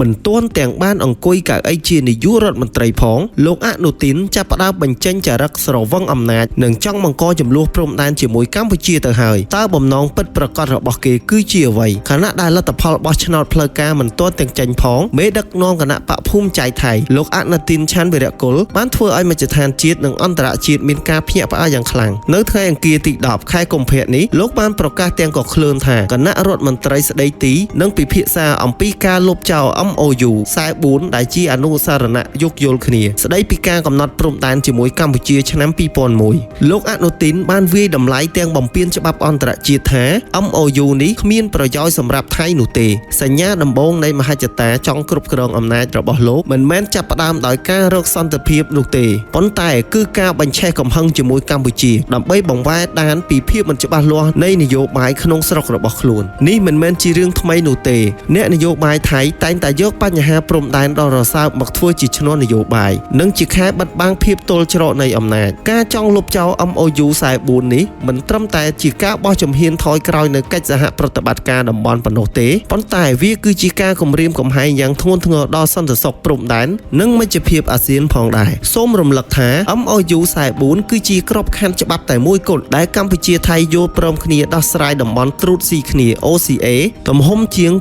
មិនទាន់ទាំងបានអង្គុយកៅអីជានាយករដ្ឋមន្ត្រីផងលោកអនុទិនចាប់ផ្ដើមបញ្ចេញចរិតស្រវឹងអំណាចនិងចង់បង្កចំនួនព្រំដែនជាមួយកម្ពុជាទៅហើយតើបំណងពិតប្រាកដរបស់គេគឺជាអ្វីខណៈដែលលទ្ធផលបោះឆ្នោតផ្លូវការមិនទាន់ទាំងចេញផងមេដឹកនាំគណៈបកភូមិចៃថៃលោកអនុទិនឆាន់វិរៈគុលបានធ្វើឲ្យមជ្ឈដ្ឋានជាតិនិងអន្តរជាតិមានការភ្ញាក់ផ្អើលយ៉ាងខ្លាំងនៅថ្ងៃអង្គារទី10ខែកុម្ភៈនេះលោកបានប្រកាសទាំងកក្លឿនថាគណៈរដ្ឋមន្ត្រីស្ដីទីនឹងពិភាក្សាអំពីការលុបចោល MOU 44ដែលជាអនុស្សរណៈយោគយល់គ្នាស្ដីពីការកំណត់ព្រំដែនជាមួយកម្ពុជាឆ្នាំ2001លោកអនុទិនបានវាយតម្លៃទាំងបំពានច្បាប់អន្តរជាតិថា MOU នេះគ្មានប្រយោជន៍សម្រាប់ថៃនោះទេសញ្ញាដំបូងនៃមហិច្ឆតាចង់គ្រប់គ្រងអំណាចរបស់លោកមិនមែនចាប់ផ្ដើមដោយការរកសន្តិភាពនោះទេប៉ុន្តែគឺការបញ្ឆេះកំហឹងជាមួយកម្ពុជាដើម្បីបង្វែរដានពីភាពមិនច្បាស់លាស់នៃនយោបាយក្នុងស្រុករបស់ខ្លួននេះមិនមែនជារឿងថ្មីនោះទេអ្នកនយោបាយថៃតែងតែយកបញ្ហាព្រំដែនដ៏រសើបមកធ្វើជាឈ្នាន់នយោបាយនិងជាខែបិទបាំងភាពទល់ច្រកនៃអំណាចការចង់លុបចោល MOU 44នេះមិនត្រឹមតែជាការបោះជំហានថយក្រោយនៅកិច្ចសហប្រតិបត្តិការតំបន់ប៉ុណ្ណោះទេប៉ុន្តែវាគឺជាការគំរាមកំហែងយ៉ាងធ្ងន់ធ្ងរដល់សន្តិសុខព្រំដែននិងមិត្តភាពអាស៊ានផងដែរសូមរំលឹកថា MOU 44គឺជាក្របខ័ណ្ឌច្បាប់តែមួយគត់ដែលកម្ពុជាថៃយល់ព្រមគ្នាដោះស្រាយតំបន់ត្រួតស៊ីគ្នា OCA ទំហំជាង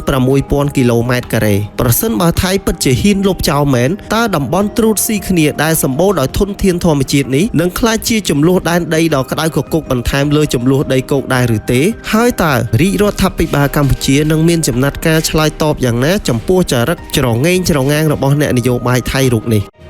26,000គីឡូម៉ែត្រការ៉េប្រសិនបើថៃពិតជាហ៊ានលុបចោលមែនតើតំបន់ត្រួតស៊ីគ្នាដែលសម្បូរដោយធនធានធម្មជាតិនេះនឹងក្លាយជាចំនួនដែនដីដ៏ក្តៅគគុកបន្ថែមលើចំនួនដីគោកដែរឬទេហើយតើរាជរដ្ឋាភិបាលកម្ពុជានឹងមានចំណាត់ការឆ្លើយតបយ៉ាងណាចំពោះចរិតច្រងេងច្រងាងរបស់អ្នកនយោបាយថៃរូបនេះ។